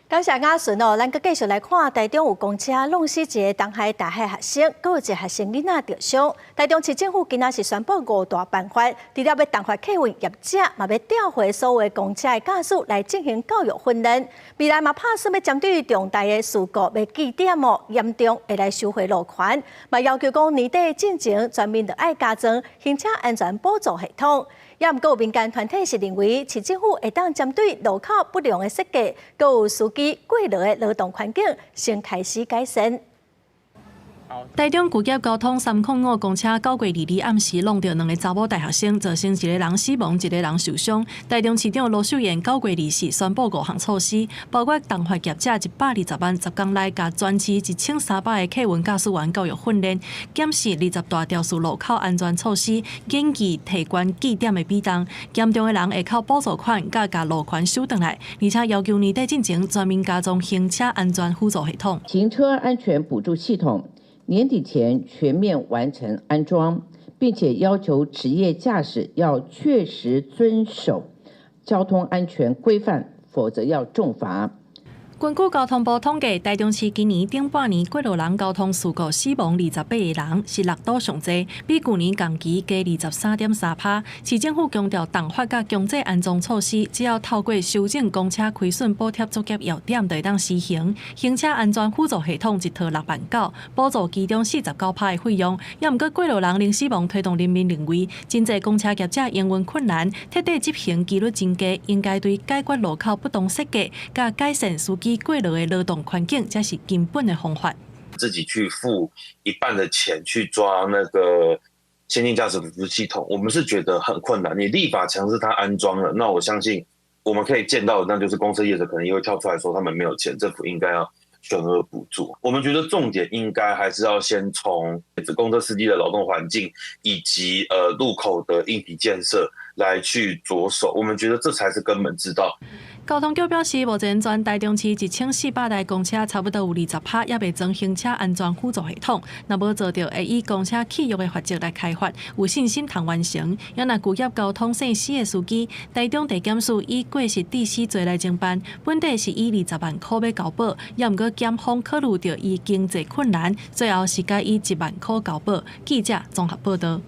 感謝雅順哦，咱閣繼續來看台中有公車挵死一个東海大學學生，閣有一个學生囡仔著傷。台中市政府今仔是宣布五大辦法，除了欲重罰客運業者，嘛欲調回所有公車的駕駛來進行教育訓練。未來嘛拍算欲針對重大的事故欲記點哦，嚴重會來收回路權，嘛要求講年底進前全面著愛加裝行車安全輔助系統。也毋過有民間團體是認為，市政府會當針對路口不良的設計，閣有司機過勞的勞動環境，先開始改善。台中舊業交通305公車9月2日暗時挵著兩个查某大學生，造成一個人死亡，一個人受傷。台中市長盧秀燕9月24宣布五項措施，包括重罰業者120萬，10工內共全市1300个客運駕駛員教育訓練，檢視20大條數路口安全措施，建議提懸記點的比重，嚴重的人會扣補助款，佮共路權收轉來，而且要求年底進前全面加裝行車安全輔助系統。行車安全補助系統年底前全面完成安裝，並且要求職業駕駛要確實遵守交通安全規範，否則要重罰。根據交通部統計，台中市今年頂半年過路人交通事故死亡28個人，是六都上濟，比舊年同期加23.3%。市政府強調，重罰佮強制安裝措施，只要透過修正公車虧損補貼作業要點，就會當實行。行車安全輔助系統一套6萬9，補助其中49%的費用。也毋過過路人零死亡推動人民認為，真濟公車業者營運困難，徹底執行機率真低，應該對解決路口不當設計，佮改善司機過勞的勞動環境，才是根本的方法。自己去付一半的錢去裝那個先進駕駛輔助系統，我們是覺得很困難。你立法強制他安裝了，那我相信我們可以見到的，那就是公車業者可能也會跳出來說他們沒有錢，政府應該要全額補助。我們覺得重點應該還是要先從公車司機的勞動環境以及路口的硬體建設來去着手，我們覺得這才是根本之道。交通局表示，目前全台中市1400台公車，差不多有20%猶未裝行車安全輔助系統。若無做著，會以公車契約的罰則來開罰，有信心通完成。也若舊業交通姓施的司機，台中地檢署以過失致死罪來偵辦，本底是以20萬箍欲交保，也毋過檢方考慮著伊經濟困難，最後是改以1萬箍交保。記者綜合報道。